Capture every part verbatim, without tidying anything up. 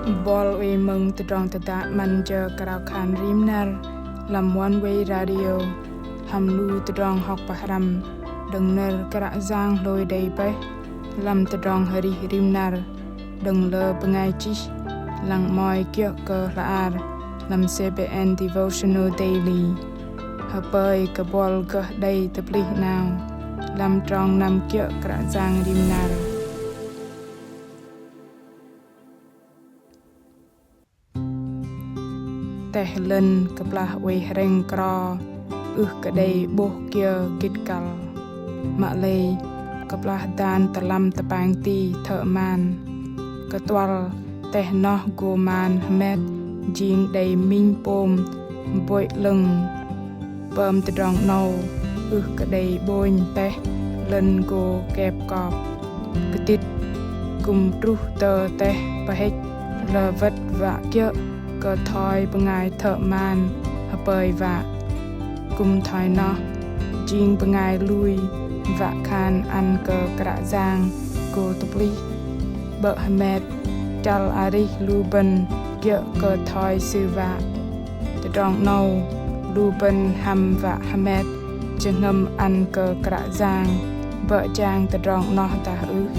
Bol wei mơ̆ng tơdrong tơdă 'Măn Jơ Krao Khan Rim Năr lăm One Way Radio hăm lu tơdrong hŏk pơhrăm đơ̆ng nơ̆r Kră Yang hlôi đei bơih lăm tơdrong arih rim năr đơ̆ng lơ bơngai chih lăng mơ̆i kiơ̆ kơ hla ar lăm C B N Devotional Daily. Hơpơi kơ bol gơh đei tơplih 'nao lăm trong năm kiơ̆ Kră Yang rim năr. Teh lơ̆n kơplah oei hrĕng kro ưh kơ đei 'bôh kiơ gĭt kăl. Mă lei kơplah dan tơ lăm tơpang ti thợ man, kơtuăl teh noh gô man hơmet jing đei minh pôm bôih 'lơ̆ng. Pơm tơdrong 'nâu ưh kơ đei 'bônh teh lơ̆n gô kep kop. Kơtĭt kư̆m truh tơ teh pơhĕch lơ wơ̆t wă kiơ̆ kơ thoi bơngai thợ man hơpơi wă. Kư̆m thoi noh, jing bơngai lui wă khan ăn kơ Kră Yang gô tơplih, 'bơ̆ hơmet chăl arih lu bơ̆n kiơ̆ kơ thoi Sư wă. Tơdrong 'nâu, lu bơ̆n hăm wă hơmet jơhngơ̆m ăn kơ Kră Yang bơ̆ jang tơdrong 'noh dah ưh?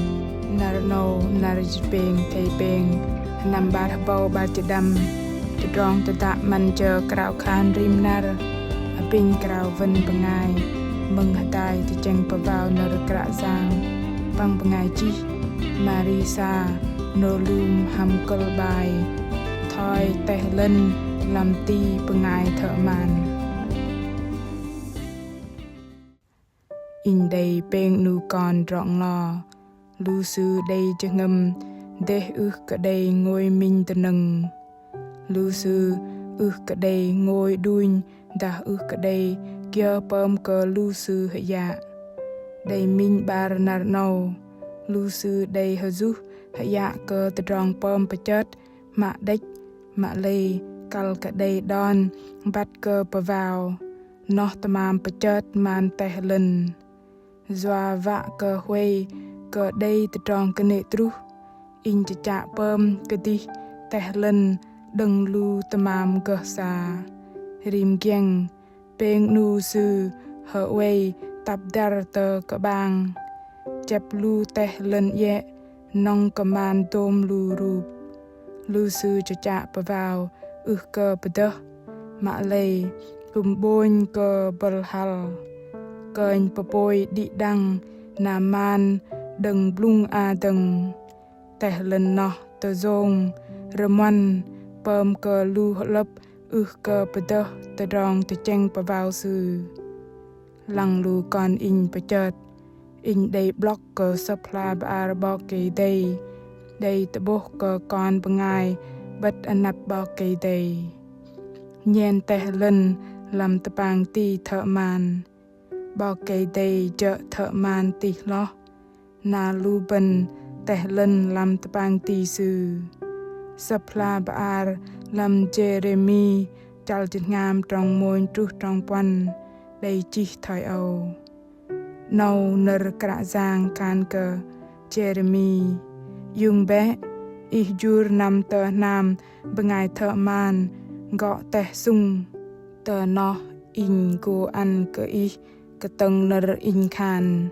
Năr 'nâu, năr jĭt pêng, thei pêng, sơnăm 'bar hơbâu 'bar jĭt đăm. Tơdrong tơdă 'Măn Jơ Krao Khan Rim Năr apinh krao wơ̆n bơngai mơ̆ng hơdai tơchĕng pơwao nơ̆r Kră Yang păng bơngai chih Marisa Nolum hăm kơ̆l 'bai: Thoi teh lơ̆n lăm ti bơngai thợ man. Inh đei pêng 'nu kon drŏ-nglo. Lu sư đei jơhngơ̆m dêh ưh kơ đei ngôi minh dơnơ̆ng. Lu sư ưh kơ đei ngôi đunh dah ưh kơ đei kiơ pơm kơ lu sư hơyă. Đei minh 'bar năr 'nâu, lu sư đei hơjuh hơyă kơ tơdrong pơm pơchơt mă đĕch, mă lei kăl kơ đei đon băt kơ pơwao noh tơmam pơchơt man teh lơ̆n. Yua wă kơ huay kơ đei tơdrong kơnê̆ truh, inh chơchă pơm kơdih teh lơ̆n đơ̆ng lu tơmam gơh sa. Rim giĕng, pêng 'nu sư hơwei tăp dăr tơ kơ'bang. Chĕp lu teh lơ̆n iĕ nŏng kơ man dôm lu rup. Lu sư chơchă pơwao ưh kơ pơdơh, mă lei kư̆m 'bônh kơ bơ̆l hăl. Kơnh pơpôi đĭ đăng na man đơ̆ng blŭng a dơ̆ng. Teh lơ̆n noh tơjông rơmuăn pơm kơ lu hơ'lơ̆p ưh kơ pơdơh tơdrong tơchĕng pơwao sư. Lăng lu kon inh pơchơt, inh đei 'blŏk kơ Sơ̆p hla bơar 'Bok Kei-Dei đei tơ'bôh kơ kon bơngai 'bơ̆t anăp 'Bok Kei-Dei. Nhen teh lơ̆n lăm tơpang ti thợ man. 'Bok Kei-Dei jơ̆ thợ man tih hloh, na lu bơ̆n teh lơ̆n lăm tơpang ti Sư. Sơ̆p hla bơar lăm Jêrêmi chăl jĭt hngam trong mônh truh trong puăn đei chih thoi âu. 'Nâu nơ̆r Kră Yang khan kơ Jêrêmi: Iung bĕ, ih jur năm tơ hnam bơngai thợ man gŏ teh sŭng. Tơ noh inh gô ăn kơ ih kơtơ̆ng nơ̆r inh khan.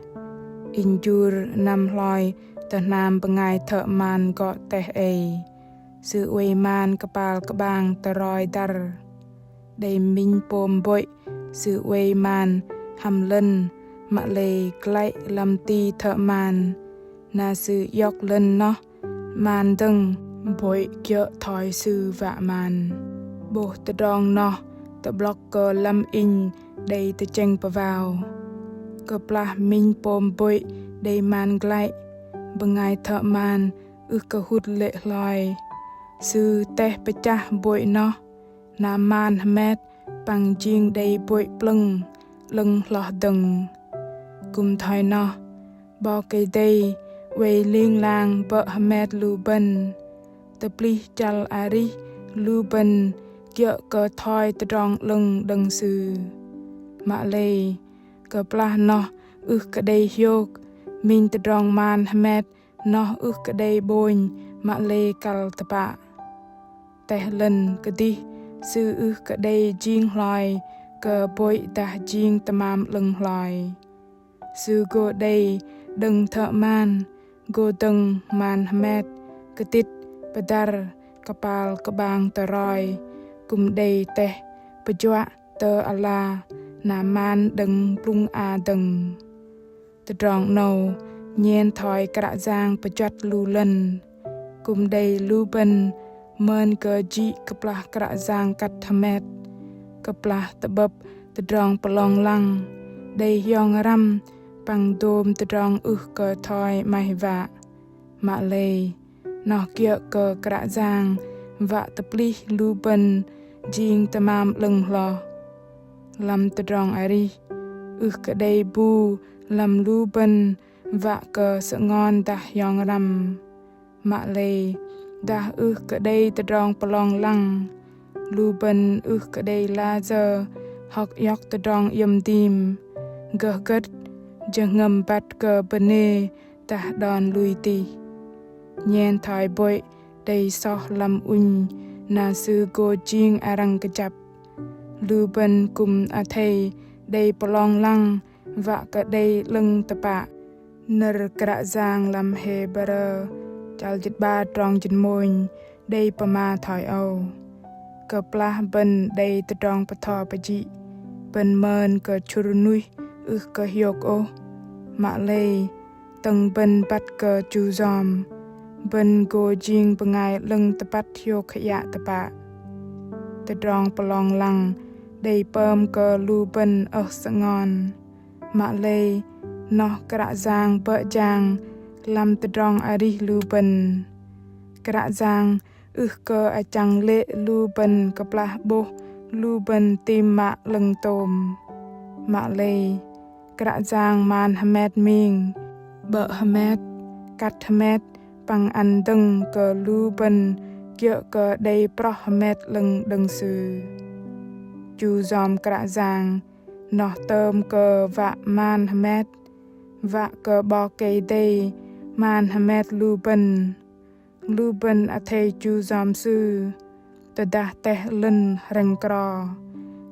Inh jur năm hloi tơ hnam bơngai thợ man gŏ teh ei. Sư oei man kơpal kơ'bang tơroi dăr. Đei minh pôm bôih sư oei man hăm lơ̆n, mă lei glăi lăm ti thợ man. Na sư iŏk lơ̆n noh man dơ̆ng bôih kiơ̆ thoi sư wă man. 'Bôh tơdrong noh tơ'blŏk kơ lăm inh đei tơchĕng pơwao. Kơplah minh pôm bôih đei man glăi, bơngai thợ man ưh kơ hŭt lê̆ hloi. Sư teh pơchah bôih noh, na man hơmet păng jing đei bôih plơ̆ng 'lơ̆ng hloh dơ̆ng. Kư̆m thoi noh, 'Bok Kei-Dei oei ling lang bơ̆ hơmet lu bơ̆n, tơplih chăl arih lu bơ̆n kiơ̆ kơ thoi tơdrong 'lơ̆ng đơ̆ng Sư. Mă lei, kơplah noh ưh kơ đei hiôk, minh tơdrong man hơmet noh ưh kơ đei 'bônh mă lei kăl tơpă. Teh lơn kơdih sư ưh kơ đei jing hloi kơ bôih dah jing tơmam 'lơ̆ng hloi. Sư gô đei đơ̆ng thợ man, gô dơ̆ng man hơmet, kơtĭt, pơdăr, kơpal kơbang tơroi, kư̆m đei teh pơjuă tơ ala na man đơ̆ng blŭng a dơ̆ng. Tơdrong 'nâu nhen thoi Kră Yang pơjuăt lu lơn. Kư̆m đei lu bơ̆n mơn kơ jĭ kơplah Kră Yang kăt hơmet, kơplah tơ'bơ̆p tơdrong pơlong lăng, đei hiong răm păng dôm tơdrong ưh kơ thoi 'maih wă. Mă lei, noh kiơ̆ kơ Kră Yang wă tơplih lu bơ̆n jing tơmam 'lơ̆ng hloh. Lăm tơdrong arih, ưh kơ đei bu lăm lu bơ̆n wă kơ sơngon dah hiong răm. Mă lei, dah ưh kơ đei tơdrong pơlong lăng, lu bơ̆n ưh kơ đei lơ jơ hŏk iŏk tơdrong iĕm dim, gơh gơ̆t, jơhngơ̆m băt kơ bơnê dah đon lui tih. Nhen thoi bôih đei soh lăm ŭnh, na sư gô jing arăng kơjăp. Lu bơ̆n kư̆m athei đei pơlong lăng wă kơ đei 'lơ̆ng tơpă. Nơ̆r Kră Yang lăm Hêbrơ chăl jĭt 'bar trong jĭt mônh đei pơma thoi âu: Kơplah bơ̆n đei tơdrong pơtho pơjĭ, bơ̆n mơn kơ chŭr nuih ưh kơ hiôk ôh. Mă lei, tơ̆ng bơ̆n băt kơ chu yom, bơ̆n gô jing bơngai 'lơ̆ng tơpăt hiôk hơiă tơpă. Tơdrong pơlong lăng đei pơm kơ lu bơ̆n ơh sơngon. Mă lei, noh Kră Yang bơ̆ jang lăm tơdrong arih lu bơ̆n. Kră Yang ưh kơ achăng lê̆ lu bơ̆n kơplah 'bôh lu bơ̆n tam mă 'lơ̆ng tôm. Mă lei, Kră Yang man hơmet ming, 'bơ̆ hơmet, kăt hơmet, păng ăn dơ̆ng kơ lu bơ̆n kiơ̆ kơ đei proh hơmet 'lơ̆ng đơ̆ng Sư. Chu yom Kră Yang noh tơm kơ wă man hơmet, wă kơ 'Bok Kei-Dei man hơmet lu bơ̆n. Lu bơ̆n athei chu yom Sư, tơdah teh lơn hrĕng kro,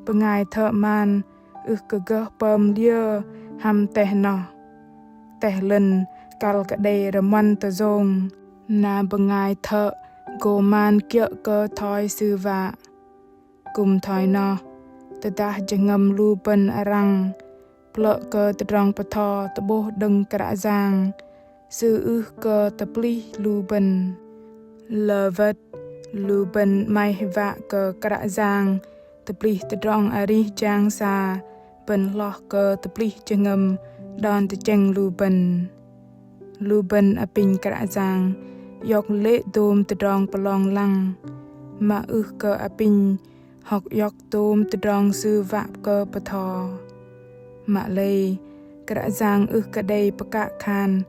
bơngai thợ man ưh kơ gơh pơm liơ hăm teh noh. Teh lơn kăl kơ đei rơmuăn tơjông, na bơngai thợ gô man kiơ̆ kơ thoi sư wă. Kư̆m thoi noh, tơdah jơhngơ̆m lu bơ̆n arăng plơ̆ kơ tơdrong pơtho tơ'bôh đơ̆ng Kră Yang, Sư ưh kơ tơplih lu bơ̆n. Lơ wơ̆t, lu bơ̆n 'maih wă kơ Kră Yang tơplih tơdrong arih jang sa bơ̆n hloh kơ tơplih jơhngơ̆m đon tơchĕng lu bơ̆n. Lu bơ̆n apinh Kră Yang iŏk lê̆ dôm tơdrong pơlong lăng, mă ưh kơ apinh hŏk iŏk dôm tơdrong Sư wă kơ pơtho. Mă lei, Kră Yang ưh kơ đei pơkă khan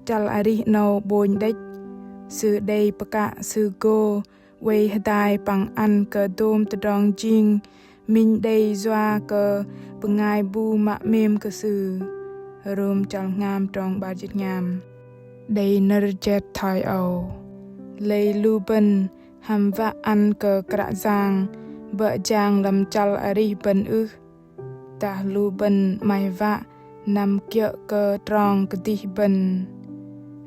chăl arih 'nâu 'bônh đĕch. Sư đei pơkă Sư gô oei hơdai păng ăn kơ dôm tơdrong jing minh đei yua kơ bơngai bu mă 'mêm kơ Sư. Rôm chăl hngam trong 'bar jĭt hngam đei nơ̆r jet thoi âu: Lei lu bơ̆n hăm wă ăn kơ Kră Yang bơ̆ jang lăm chăl arih bơ̆n ưh? Dah lu bơ̆n 'maih wă năm kiơ̆ kơ trong kơdih bơ̆n,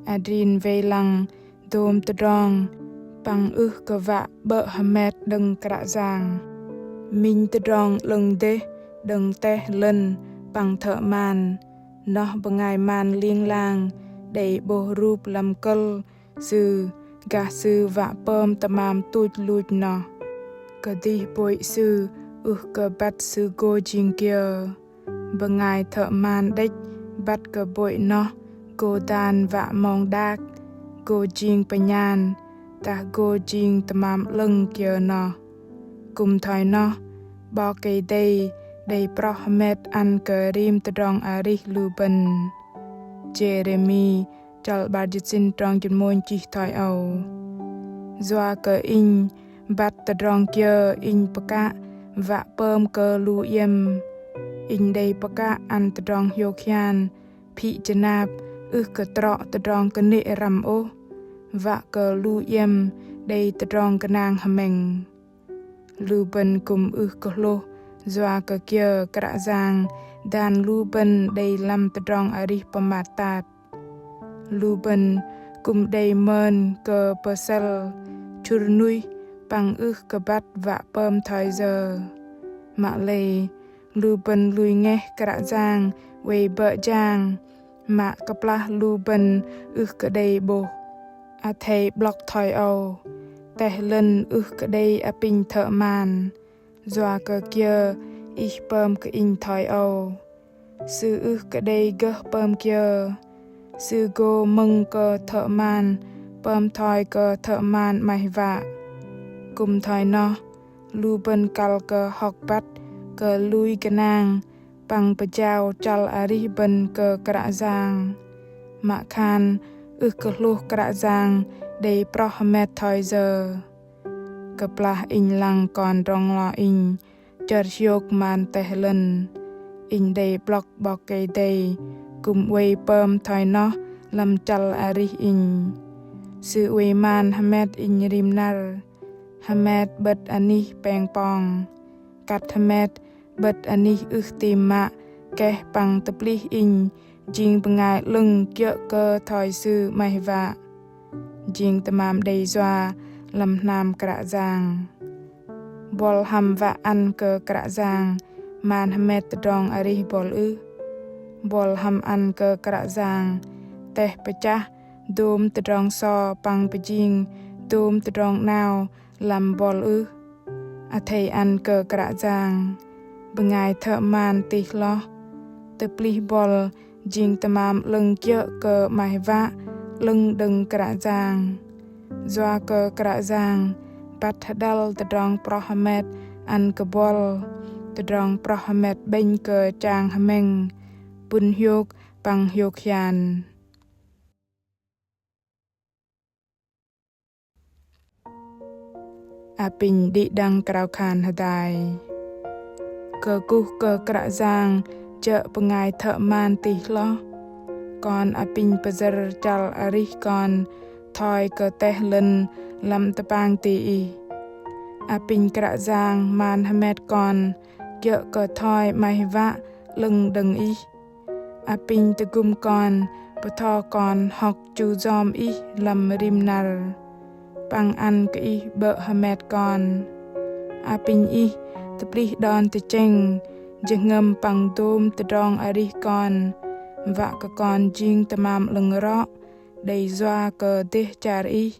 adrin wei lăng dôm tơdrong păng ưh kơ wă 'bơ̆ hơmet đơ̆ng Kră Yang. Minh tơdrong 'lơ̆ng dêh đơ̆ng teh lơn păng thợ man, noh bơngai man ling lang đei 'bôh rup lăm kơ̆l sư, gah sư wă pơm tơmam tuch luch noh. Kơdih bôih sư ưh kơ băt sư gô jing kiơ. Bơngai thợ man đĕch băt kơ bôih noh gô dan wă mong đak, gô jing pơnhan, dah gô jing tơmam 'lơ̆ng kiơ noh. Kư̆m thoi noh, 'Bok Kei-Dei đei proh hơmet ăn kơ rim tơdrong arih lu bơ̆n. Jêrêmi chăl 'bar jĭt sĭn trong jĭt mônh chih thoi âu: Yua kơ Inh băt tơdrong kiơ Inh pơkă wă pơm kơ lu iĕm. Inh đei pơkă ăn tơdrong hiôk hian, phĭ jơnap, ưh kơ trŏ tơdrong kơnê̆ răm ôh. wă kơ lu iĕm đei tơdrong gơnang hơmĕng. Lu bơ̆n kư̆m ưh kơ hlôh yua kơ kiơ Kră Yang dan lu bơ̆n đei lăm tơdrong arih pơmat tat. Lu bơ̆n kư̆m đei mơn kơ pơsĕl chŭr nuih păng ưh kơ băt wă pơm thoi yơ. Mă lei lu bơ̆n lui ngeh Kră Yang oei bơ̆ jang, mă kơplah lu bơ̆n ưh kơ đei 'bôh. Athei 'blŏk thoi âu: Teh lĕn ưh kơ đei apinh thơ'man. Yua kơ kiơ ih pơm kơ inh thoi âu? Sư ưh kơ đei gơh pơm kiơ. Sư gô mơ̆ng kơ thơ'man pơm thoi kơ thơ'man 'maih wă. Kư̆m thoi noh, lu bơ̆n kăl kơ hŏk băt kơ lui gơnang păng pơjao chăl arih bơ̆n kơ Kră Yang. Mă khan ưh kơ hlôh Kră Yang đei proh hơmet thoi yơ. Kơplah inh lăng kon drŏng lo inh chơt hiôk man teh lĕn, inh đei 'blŏk 'Bok Kei-Dei kư̆m oei pơm thoi noh lăm chăl arih inh. Sư oei man hơmet inh rim năr, hơmet 'bơ̆t anih peng pong, kăt hơmet 'bơ̆t anih ưh tim mă keh păng tơplih inh jing bơngai 'lơ̆ng kiơ̆ kơ thoi Sư 'maih wă. Jing tơmam đei yua lăm hnam Kră Yang. Buăl hăm wă ăn kơ Kră Yang man hơmet tơdrong arih buăl ưh? Buăl hăm ăn kơ Kră Yang teh pơchah dôm tơdrong so păng pơjing dôm tơdrong 'nao lăm buăl ưh? Athei ăn kơ Kră Yang bơngai thơ'man tih hloh, tơplih buăl jing tơmam 'lơ̆ng kiơ̆ kơ 'maih wă 'lơ̆ng đơ̆ng Kră Yang. Yua kơ Kră Yang băt hơđăl tơdrong proh hơmet ăn kơ buăl, tơdrong proh hơmet 'bĕnh kơ chang hơmĕng, pŭn hiôk păng hiôk hian. Apinh đĭ đăng krao khan hơdai. Kơkuh kơ Kră Yang jơ̆ bơngai thơ'man tih hloh. Kon apinh pơyơ̆r chăl arih kon thoi kơ teh lĕn lăm tơpang ti Ih. Apinh Kră Yang man hơmet kon kiơ̆ kơ thoi 'maih wă 'lơ̆ng đơ̆ng Ih. Apinh tơgŭm kon, bơtho kon hŏk chu yom Ih lăm rim năr. Păng ăn kơ Ih 'bơ̆ hơmet kon. Apinh Ih tơplih đon tơchĕng, jơhngơ̆m păng dôm tơdrong arih kon, wă kơ kon jing tơmam 'lơ̆ng rŏ, đei yua kơ dêh char Ih.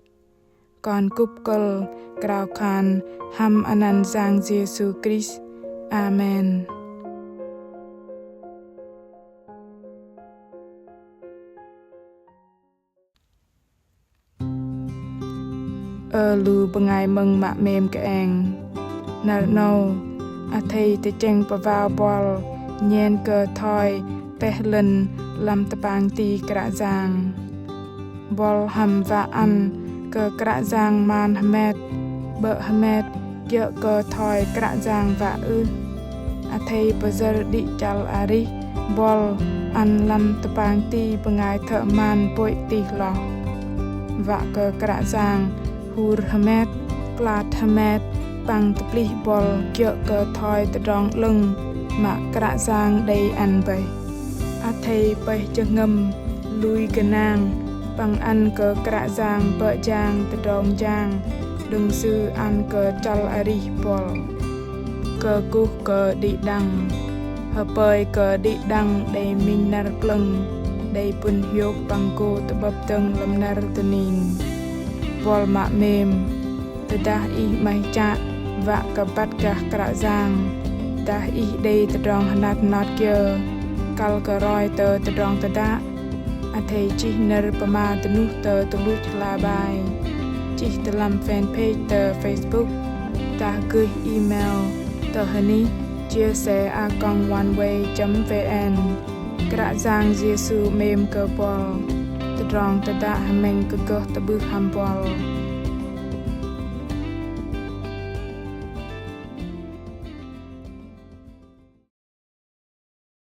Kon kŭp kơ̆l krao khan hăm anăn Yang Yêsu Krist. Amen. Ơ lu bơngai mơ̆ng mă 'mêm kơeng. Năr 'nâu, athei tơchĕng pơwao buăl nhen kơ thoi teh lĕn lăm tơpang ti Kră Yang. Buăl hăm wă ăn kơ Kră Yang man hơmet, 'bơ̆ hơmet, kiơ̆ kơ thoi Kră Yang wă ưh? Athei pơyơ̆r đĭ chăl arih buăl ăn lăm tơpang ti bơngai thơ'man bôih tih hloh. Wă kơ Kră Yang hur hơmet, klat hơmet, păng tơplih buăl kiơ̆ kơ thoi tơdrong 'lơ̆ng mă Kră Yang đei ăn bơih. Athei pơih jơhngơ̆m, lui gơnang, păng ăn kơ Kră Yang bơ̆ jang tơdrong jang đơ̆ng Sư ăn kơ chăl arih buăl. Kơkuh kơ đĭ đăng. Hơpơi kơ đĭ đăng đei minh năr plơ̆ng, đei pŭn hiôk păng gô tơ'bơ̆p dơ̆ng lăm năr dơning. Buăl mă 'mêm, tơdah ih 'maih chă wă kơ băt gah Kră Yang, dah ih đei tơdrong hơnat hơnot kiơ, kăl kơ roi tơ tơdrong tơdă, athei chih nơ̆r pơma dơnuh tơ tơluch hla bơar, chih tơ lăm fanpage tơ Facebook, dah gơih email tơ hơnih chia sẻ a còng oneway chấm vn. Kră Yang Yêsu 'mêm kơ buăl. Tơdrong tơdă hơmĕng kơ gơh tơ'bưh hăm buăl.